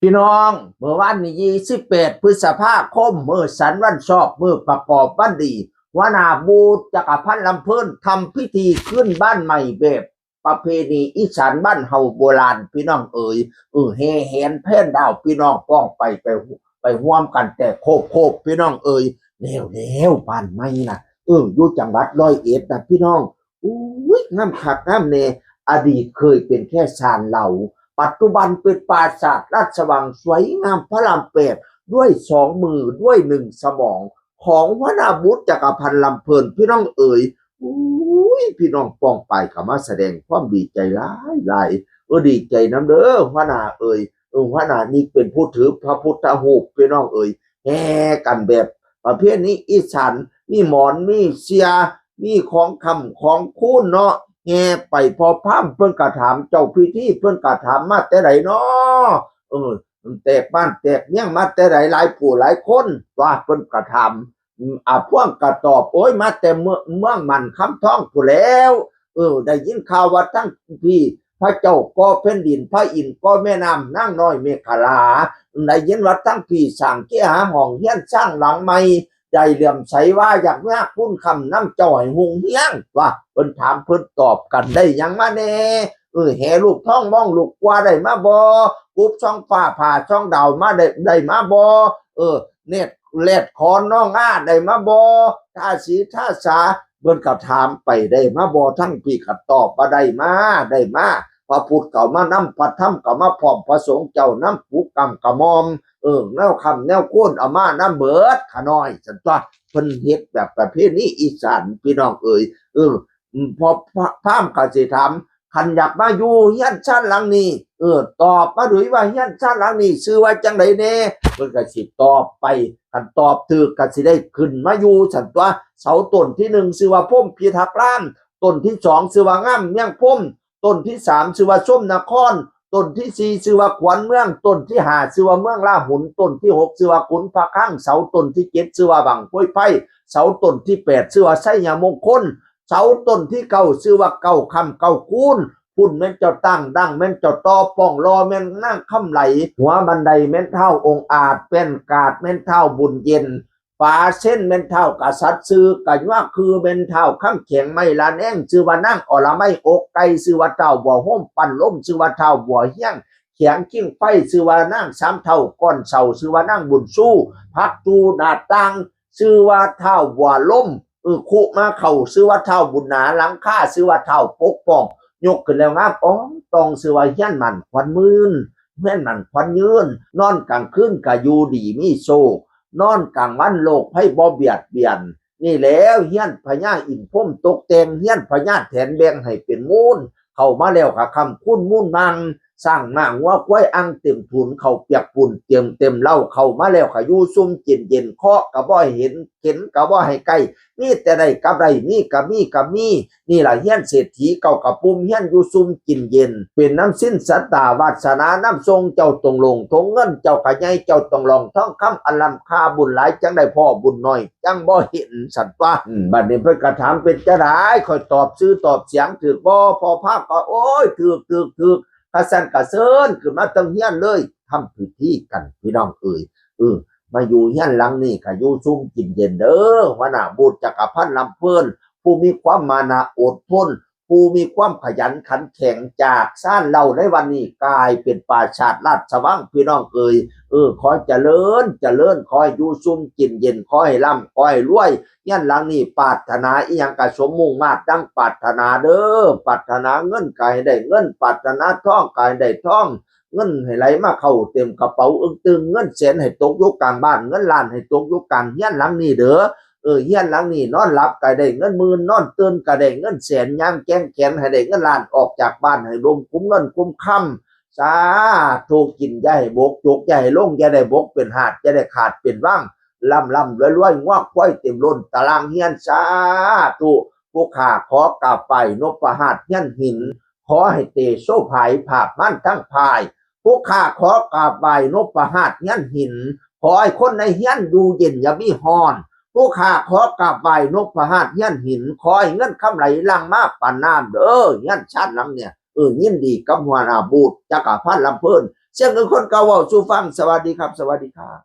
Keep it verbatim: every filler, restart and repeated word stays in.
พี่น้อง เมื่อวานนี้ยี่สิบแปดพฤษภาคม มื้อสันวันชอบ มื้อประกอบวันดี หัวหน้าบูธจักรพันธ์ลำเพลินทำพิธีขึ้นบ้านใหม่แบบประเพณีอีสานบ้านเฮาโบราณ พี่น้องเอ๋ย เออ แห่แหนแพนดาว พี่น้องป้องไปไปไปร่วมกันแต่โคบโคบ พี่น้องเอ๋ย แล้วแล้วบ้านใหม่นะ เออ อยู่จังหวัดร้อยเอ็ดนะพี่น้อง อุ้ย งามคักงามแน่ อดีตเคยเป็นแค่ชานเหลา ปัจจุบันเป็นปราสาทราชวังสวยงามพระรามแปด ด้วยสองมือด้วยหนึ่งสมอง ของหัวหน้าบูธจักรพันธ์ลำเพลิน พี่น้องเอ๋ย อุ้ย พี่น้องป้องไปก็มาแสดงความดีใจหลายหลาย เออ ดีใจนำเด้อหัวหน้าเอ๋ย เออ หัวหน้านี่เป็นผู้ถือพระพุทธรูป พี่น้องเอ๋ย แห่กันแบบประเพณีอีสาน มีหมอน มีเสี่ย มีของค้ำของคูณเนาะ แห่ไป พอพราหมณ์เพิ่นก็ถาม เจ้าพิธีเพิ่นก็ถาม มาแต่ใดน้อ เออ แตกบ้านแตกเมืองมาแต่ใด หลายผู้หลายคน ว่าเพิ่นก็ถาม อืม อาพ่วงก็ตอบ โอ้ย มาแต่เมือง เมืองหมั่นคำทองพู้นแหล้ว เออ ได้ยินข่าวว่าทั้งพี้พระเจ้าก่อแผ่นดิน พระอินทร์ก่อแม่น้ำนางน้อยเมขลา ได้ยินว่าทั้งพี้สร้างเกหาห้องเฮียนสร้างหลังใหม่ ได้เหลื่อมใสว่าอยากมาคุณคำนำเจ้าให้ฮุ่งเฮียง ว่าเพิ่นถามเพิ่นตอบกัน ได้หยังมาแน่ เออ แหลูกทองมองลูกกว่าได้มาบ่ กุบซองฟ้าผ่าซองดาวมาได้ ได้มาบ่ เออ เนตรแลดขอน้องอ้าได้มาบ่ ทาสีทาสา เพิ่นก็ถามไป ได้มาบ่ ทั้งพี้ก็ตอบว่าได้มา ได้มา พระพุทธก็เอามานำ พระธรรมก็เอามาพร้อม พระสงฆ์เจ้านำ ผูกกำกะหม่อม เออ แนวค้ำแนวคูณเอามานำเบิด ขาน้อย ซั่นตั๊ว เพิ่นเฮ็ดแบบประเพณีอีสาน พี่น้องเอ๋ย เออ อืม พอพราหมณ์ก็สิถาม คันอยากมาอยู่เฮือนซานหลังนี้ เออ ตอบมาโดยว่าเฮือนซานหลังนี้ชื่อว่าจั่งใดแน่ เพิ่นก็สิตอบไป คันตอบถูกก็สิได้ขึ้นมาอยู่ ซั่นตั๊ว เสาต้นที่หนึ่งชื่อว่าพรหมพิทักษ์ลาน ต้นที่สองชื่อว่างามเมืองพรหม ต้นที่สามชื่อว่าชมนคร ต้นที่สี่ชื่อว่าขวัญเมือง ต้นที่ห้าชื่อว่าเมืองลาหุน ต้นที่หกชื่อว่าขุนพระคลัง เสาต้นที่เจ็ดชื่อว่าบั้งโปรยไฟ เสาต้นที่แปดชื่อว่าชัยมงคล เสาต้นที่เก้าชื่อว่าเก้าคำเก้าคูณ พุ้นแม่นเจ้าตั้งดังแม่นเจ้าต่อป้อง หล่อแม่นนางคำไหล หัวบันไดแม่นท้าวองอาจ แป้นกาดแม่นท้าวบุญเย็น ฝาเซ็นแม่นท้าวกษัตริย์ ซื่อกะยวาคือแม่นท้าวคำแข็ง ไม้ละแนงชื่อว่านางอรไมย อกไก่ชื่อว่าท้าวบัวโฮม ปั้นลมชื่อว่าท้าวบัวเฮียง แขงคิงไฟชื่อว่านางสามเฒ่า ก้อนเสาชื่อว่านางบุญสู้ ผักตูหน้าต่างชื่อว่าท้าวบัวลม เออ คุมาเข้าชื่อว่าท้าวบุญหนา หลังคาชื่อว่าท้าวปกป้อง ยกขึ้นแล้วงามอ่องต่อง ชื่อว่าเฮือนหมั่นขวัญยืน เฮือนหมั่นขวัญยืน นอนกลางคืนก็อยู่ดีมีโชค นอนกลางวันโรคภัยบ่เบียดเบียน นี่แหล้วเฮือนพญาอินทร์พรหมตกแต่ง เฮือนพญาแถนแบ่งให้เป็นมูล เข้ามาแล้วก็ค้ำคูณมูลมัง สร้างม้างัวควายอ่างเต็มถุน ข้าวเปียกปูนเตรียมเต็มเล้า เข้ามาแล้วก็อยู่ซุ่มกินเย็น เคาะก็บ่ให้เห็น เข็ญก็บ่ให้ใกล้ มีแต่ได้กับได้ มีก็มีก็มี นี่ล่ะเฮือนเศรษฐีเก่ากะปุ่ม เฮือนอยู่ซุ่มกินเย็น เป็นนำศีลศรัทธาวาสนานำส่ง เจ้าต้องโล่งทงเงิน เจ้าก็ใหญ่ เจ้าต้องล่องทองคำอันล้ำค่า บุญหลายจั่งได้พ้อ บุญน้อยจั่งบ่เห็น ซั่นตั๊ว อืม บัดนี้เพิ่นก็ถาม เป็นจั่งใด ข้อยตอบชื่อตอบเสียงถูกบ่ พอพราหมณ์ก็ โอ้ย ถูก ถูก ถูก คันซั้นก็เชิญขึ้นมาเทิงเฮือนเลย ทำพิธีกัน พี่น้องเอ๋ย เออ มาอยู่เฮือนหลังนี้ก็อยู่ซุ่มกินเย็นเด้อ หัวหน้าบูธจักรพันธ์ลำเพลิน ผู้มีความมานะอดทน ผู้มีความขยันขันแข็ง จากซานเหล้าในวันนี้กลายเป็นปราสาทราชวัง พี่น้องเอ๋ย เออ ขอเจริญ เจริญ ขอให้อยู่ซุ่มกินเย็น ขอให้ร่ำ ขอให้รวย เฮือนหลังนี้ปรารถนาอิหยังก็สมมุ่งมาดดังปรารถนาเด้อ ปรารถนาเงินก็ให้ได้เงิน ปรารถนาทองก็ให้ได้ทอง เงินให้ไหลมาเข้าเต็มกระเป๋าอึ้งตึง เงินแสนให้ตกอยู่กลางบ้าน เงินล้านให้ตกอยู่กลางเฮือนหลังนี้เด้อ เออ เฮือนหลังนี้นอนหลับก็ได้เงินหมื่น นอนตื่นก็ได้เงินแสน ย่างแกว่งแขนให้ได้เงินล้าน ออกจากบ้านให้ลมคุ้มเงินคุ้มคำ สาธุ กินอย่าให้บก จกอย่าให้ลง อย่าได้บกเป็นหาด อย่าได้ขาดเป็นวัง ร่ำร่ำรวยรวย งัวควายเต็มล้นตารางเฮือน สาธุ ผู้ข้าขอกราบไหว้นพหัตถ์เฮือนหิน ขอให้เตโชผายผาบมันทั้งพาย ผู้ข้าขอกราบไหว้นพหัตถ์เฮือนหิน ขอให้คนในเฮือนอยู่เย็นอย่ามีฮ้อน ผู้ข้าขอกราบไหว้นพหัตถ์เฮือนหิน ขอให้เงินคำไหลหลั่งมาปานน้ำเด้อ เฮือนซานหลังเนี่ย เออ ยินดีกับหัวหน้าบูธจักรพันธ์ลำเพลิน เสียงคือคนเก่าเว้าสู่ฟัง สวัสดีครับ สวัสดีครับ